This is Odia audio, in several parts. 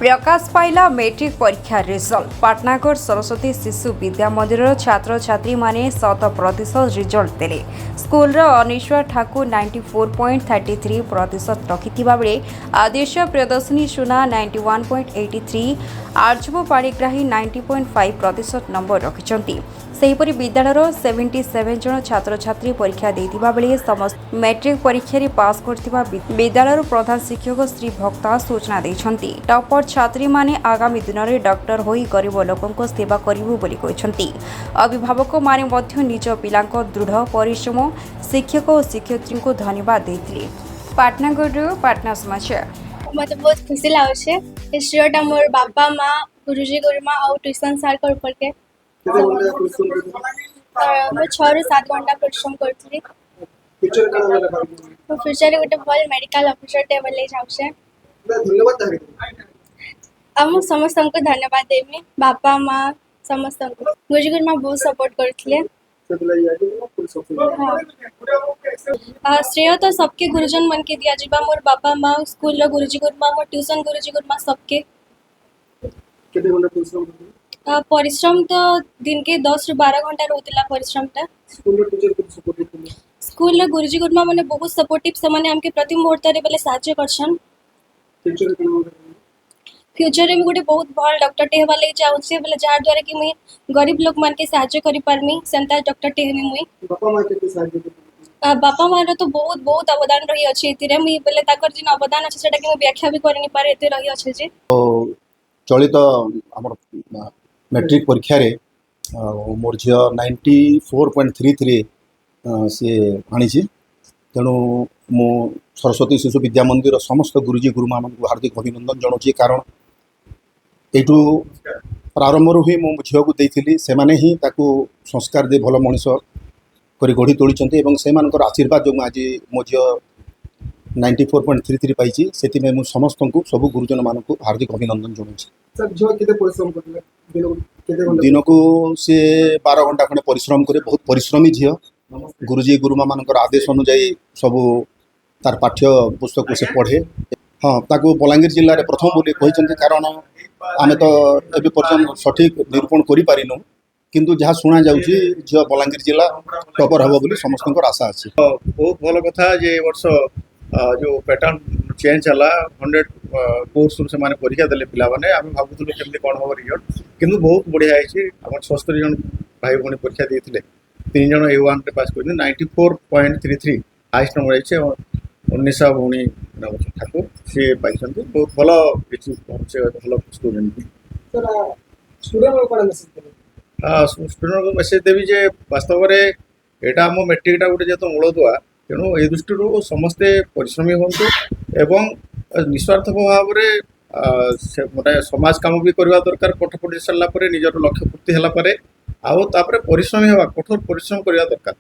ପ୍ରକାଶ ପାଇଲା ମେଟ୍ରିକ ପରୀକ୍ଷା ରେଜଲ୍ଟ। ପାଟନାଗଡ଼ ସରସ୍ୱତୀ ଶିଶୁ ବିଦ୍ୟା ମନ୍ଦିରର ଛାତ୍ରଛାତ୍ରୀମାନେ 100% ରେଜଲ୍ଟ ଦେଲେ। ସ୍କୁଲର ଅନିଶ୍ୱର ଠାକୁର 94.33% ରଖିଥିବା ବେଳେ ଆଦେଶ ପ୍ରିୟଦର୍ଶିନୀ ସୁନା 91.83, ଆର୍ଜବ ପାଣିଗ୍ରାହୀ 90.5% ନମ୍ବର ରଖିଛନ୍ତି। ସେହିପରି ବିଦ୍ୟାଳୟର 77 ଜଣ ଛାତ୍ରଛାତ୍ରୀ ପରୀକ୍ଷା ଦେଇଥିବା ବେଳେ ସମସ୍ତ ମେଟ୍ରିକ ପରୀକ୍ଷାରେ ପାସ୍ କରିଥିବା ବିଦ୍ୟାଳୟର ପ୍ରଧାନ ଶିକ୍ଷକ ଶ୍ରୀ ଭକ୍ତା ସୂଚନା ଦେଇଛନ୍ତି। ଟପର ଛାତ୍ରୀମାନେ ଆଗାମୀ ଦିନରେ ଡକ୍ଟର ହୋଇ ଗରିବ ଲୋକଙ୍କ ସେବା କରିବୁ ବୋଲି କହିଛନ୍ତି। ଅଭିଭାବକମାନେ ମଧ୍ୟ ନିଜ ପିଲାଙ୍କ ଦୃଢ଼ ପରିଶ୍ରମ, ଶିକ୍ଷକ ଓ ଶିକ୍ଷୟିତ୍ରୀଙ୍କୁ ଧନ୍ୟବାଦ ଦେଇଥିଲେ। ପାଟନାଗଡ଼ରୁ ପାଟନା ସମାଚାର। ମତେ ବହୁତ ଖୁସି ଲାଗୁଛେ। ଏ ଶ୍ରେୟଟା ମୋର ବାପା, ମା, ଗୁରୁଜୀ, ଗୁରୁମା ଆଉ ଟ୍ୟୁସନ୍ ସାର୍ଙ୍କ ଉପରକେ। କେତେ ଘଣ୍ଟା ପରିଶ୍ରମ କରୁଥିଲେ? ମୁଁ 6ରୁ 7 ଘଣ୍ଟା ପରିଶ୍ରମ କରୁଥିଲି। ଫ୍ୟୁଚର କାଣା ହେଲା ଭାବିଛନ୍ତି? ମୋ ଫ୍ୟୁଚରରେ ଗୋଟେ ଭଲ ମେଡ଼ିକାଲ ଅଫିସରଟେ ହେବାର ଲାଗି ଚାହୁଁଛେ। ନା, ଧନ୍ୟବାଦ କାହାକେ? ଆଉ ମୁଁ ସମସ୍ତଙ୍କୁ ଧନ୍ୟବାଦ ଦେବି, ବାପା, ମା, ସମସ୍ତଙ୍କୁ। ଗୁରୁଜୀ, ଗୁରୁମା ବହୁତ ସପୋର୍ଟ କରିଥିଲେ। ସେଥିଲାଗି ଆଜି ଫୁଲ୍ ସକ୍ସେସ୍। ହଁ, ଶ୍ରେୟ ତ ସବକେ ଗୁରୁଜନ ମାନକେ ଦିଆଯିବା, ମୋର ବାପା, ମା, ସ୍କୁଲର ଗୁରୁଜୀ, ଗୁରୁମା, ମୋର ଟ୍ୟୁସନ୍ ଗୁରୁଜୀ, ଗୁରୁମା ସବକେ। କେତେ ଘଣ୍ଟା ପରିଶ୍ରମ କରୁଥିଲେ? ପରିଶ୍ରମ ତ ଦିନକେ 10ରୁ 12 ଘଣ୍ଟା ରହୁଥିଲା ପରିଶ୍ରମଟା। ସ୍କୁଲର ଟିଚର କେତେ ସପୋର୍ଟ କରୁଥିଲେ? ସ୍କୁଲର ଗୁରୁଜୀ, ଗୁରୁମା ମାନେ ବହୁତ ସପୋର୍ଟିଭ। ସେମାନେ ଆମକେ ପ୍ରତି ମୁହୂର୍ତ୍ତରେ ବେଲେ ସାହାଯ୍ୟ କରଛନ୍। ଫ୍ୟୁଚର କାଣା ହେଲା? ଫ୍ୟୁଚରରେ ମୁଁ ଗୋଟେ ବହୁତ ଭଲ ଡକ୍ଟରଟେ ହେବାର ଲାଗି ଚାହୁଁଛି, ବୋଲେ ଯାହା ଦ୍ୱାରା କି ମୁଇଁ ଗରିବ ଲୋକମାନକେ ସାହାଯ୍ୟ କରିପାରମି, ସେନ୍ତା ଡକ୍ଟରଟେ ହେମି ମୁଇଁ। ବାପା ମା କେତେ ସାହାଯ୍ୟ କରୁଥିଲେ? ବାପା ମାର ତ ବହୁତ ବହୁତ ଅବଦାନ ରହିଅଛି ଏଥିରେ। ମୁଇଁ ବୋଲେ ତାଙ୍କର ଯେନ୍ ଅବଦାନ ଅଛି, ସେଟାକେ ମୁଁ ବ୍ୟାଖ୍ୟା ବି କରି ନି ପାରେ, ଏତେ ରହିଅଛି ଯେ। ଚଳିତ ଆମର ମେଟ୍ରିକ ପରୀକ୍ଷାରେ ଆଉ ମୋର ଝିଅ 94.33 ସିଏ ଆଣିଛି। ତେଣୁ ମୁଁ ସରସ୍ୱତୀ ଶିଶୁ ବିଦ୍ୟା ମନ୍ଦିର ସମସ୍ତ ଗୁରୁଜୀ, ଗୁରୁମାମାନଙ୍କୁ ହାର୍ଦ୍ଦିକ ଅଭିନନ୍ଦନ ଜଣାଉଛି, କାରଣ ଏଇଠୁ ପ୍ରାରମ୍ଭରୁ ହିଁ ମୁଁ ମୋ ଝିଅକୁ ଦେଇଥିଲି। ସେମାନେ ହିଁ ତାକୁ ସଂସ୍କାର ଦେଇ ଭଲ ମଣିଷ କରି ଗଢ଼ି ତୋଳିଛନ୍ତି ଏବଂ ସେମାନଙ୍କର ଆଶୀର୍ବାଦ ଯୋଗୁଁ ଆଜି ମୋ ଝିଅ 94.33 ପାଇଛି। ସେଥିପାଇଁ ମୁଁ ସମସ୍ତଙ୍କୁ, ସବୁ ଗୁରୁଜନମାନଙ୍କୁ ହାର୍ଦ୍ଦିକ ଅଭିନନ୍ଦନ ଜଣାଉଛି। ସାର୍, ଝିଅ କେତେ ପରିଶ୍ରମ କରୁଥିଲେ? ଦିନକୁ କେତେ ଘଣ୍ଟା? ଦିନକୁ ସିଏ 12 ଘଣ୍ଟା ଖଣ୍ଡେ ପରିଶ୍ରମ କରେ। ବହୁତ ପରିଶ୍ରମୀ ଝିଅ। ଗୁରୁଜୀ, ଗୁରୁମା ମାନଙ୍କର ଆଦେଶ ଅନୁଯାୟୀ ସବୁ ତାର ପାଠ୍ୟ ପୁସ୍ତକକୁ ସେ ପଢ଼େ। ହଁ, ତାକୁ ବଲାଙ୍ଗୀର ଜିଲ୍ଲାରେ ପ୍ରଥମ ବୋଲି କହିଛନ୍ତି, କାରଣ ଆମେ ତ ଏବେ ପର୍ଯ୍ୟନ୍ତ ସଠିକ ନିରୂପଣ କରିପାରିନୁ, କିନ୍ତୁ ଯାହା ଶୁଣାଯାଉଛି, ଝିଅ ବଲାଙ୍ଗୀର ଜିଲ୍ଲା ଟପର ହେବ ବୋଲି ସମସ୍ତଙ୍କର ଆଶା ଅଛି। ବହୁତ ଭଲ କଥା ଯେ ଏ ବର୍ଷ ଯୋଉ ପ୍ୟାଟର୍ନ ଚେଞ୍ଜ ହେଲା, 100 କୋର୍ସରୁ ସେମାନେ ପରୀକ୍ଷା ଦେଲେ ପିଲାମାନେ। ଆମେ ଭାବୁଥିଲୁ କେମିତି କ'ଣ ହେବ ରିଜଲ୍ଟ, କିନ୍ତୁ ବହୁତ ବଢ଼ିଆ ହେଇଛି। ଆମର 76 ଜଣ ଭାଇ ଭଉଣୀ ପରୀକ୍ଷା ଦେଇଥିଲେ, ତିନି ଜଣ ଏ ୱାନ୍ରେ ପାସ୍ କରିଛନ୍ତି। 94.33 ହାଇଏଷ୍ଟ ନମ୍ବର ହେଇଛି ଏବଂ ଉନିଶା ଭଉଣୀ ନାମ ଠାକୁର, ସିଏ ପାଇଛନ୍ତି। ବହୁତ ଭଲ କିଛି, ସେ ଭଲ ଷ୍ଟୁଡେଣ୍ଟ। ସାର୍, ଷ୍ଟୁଡେଣ୍ଟ କ'ଣ ମେସେଜ ଦେବେ? ଷ୍ଟୁଡେଣ୍ଟଙ୍କୁ ମେସେଜ ଦେବି ଯେ ବାସ୍ତବରେ ଏଇଟା ଆମ ମେଟ୍ରିକଟା ଗୋଟେ ଯେହେତୁ ମୂଳଦୁଆ, ତେଣୁ ଏଇ ଦୃଷ୍ଟିରୁ ସମସ୍ତେ ପରିଶ୍ରମୀ ହୁଅନ୍ତୁ ଏବଂ ନିସ୍ୱାର୍ଥ ଭାବରେ ସେ ମାନେ ସମାଜ କାମ ବି କରିବା ଦରକାର। ପାଠ ପଢ଼ି ସାରିଲା ପରେ, ନିଜର ଲକ୍ଷ୍ୟ ପୂର୍ତ୍ତି ହେଲା ପରେ, ଆଉ ତାପରେ ପରିଶ୍ରମୀ ହେବା, କଠୋର ପରିଶ୍ରମ କରିବା ଦରକାର।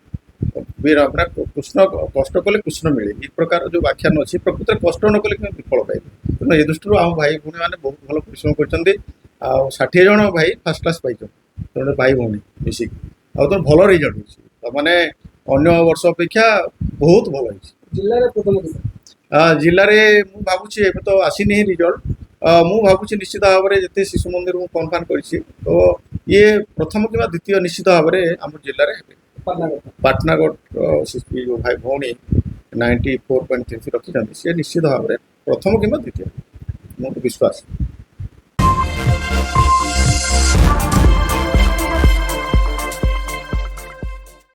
ବୀର ମାନେ କୃଷ୍ଣ, କଷ୍ଟ କଲେ କୃଷ୍ଣ ମିଳେ, ଏ ପ୍ରକାର ଯେଉଁ ବ୍ୟାଖ୍ୟାନ ଅଛି, ପ୍ରକୃତରେ କଷ୍ଟ ନ କଲେ କେମିତି ଫଳ ପାଇବେ? ତେଣୁ ଏ ଦୃଷ୍ଟିରୁ ଆମ ଭାଇ ଭଉଣୀମାନେ ବହୁତ ଭଲ ପରିଶ୍ରମ କରିଛନ୍ତି ଆଉ 60 ଜଣ ଭାଇ ଫାର୍ଷ୍ଟ କ୍ଲାସ୍ ପାଇଛନ୍ତି, ତେଣୁ ଭାଇ ଭଉଣୀ ମିଶିକି, ଆଉ ତେଣୁ ଭଲ ରେଜଲ୍ଟ ହେଇଛି। ମାନେ ଅନ୍ୟ ବର୍ଷ ଅପେକ୍ଷା ବହୁତ ଭଲ ହେଇଛି। ଜିଲ୍ଲାରେ ପ୍ରଥମ କେତେ? ଜିଲ୍ଲାରେ ମୁଁ ଭାବୁଛି, ଏବେ ତ ଆସିନି ରିଜଲ୍ଟ, ମୁଁ ଭାବୁଛି ନିଶ୍ଚିତ ଭାବରେ ଯେତେ ଶିଶୁ ମନ୍ଦିର ମୁଁ କନଫର୍ମ କରିଛି, ତ ଇଏ ପ୍ରଥମ କିମ୍ବା ଦ୍ୱିତୀୟ ନିଶ୍ଚିତ ଭାବରେ ଆମ ଜିଲ୍ଲାରେ ହେବେ। ପାଟନାଗଡ଼? ପାଟନାଗଡ଼ ଶିଶୁ ଯୋଉ ଭାଇ ଭଉଣୀ 94.3 ରଖିଛନ୍ତି, ସେ ନିଶ୍ଚିତ ଭାବରେ ପ୍ରଥମ କିମ୍ବା ଦ୍ୱିତୀୟ, ମୋର ବିଶ୍ୱାସ।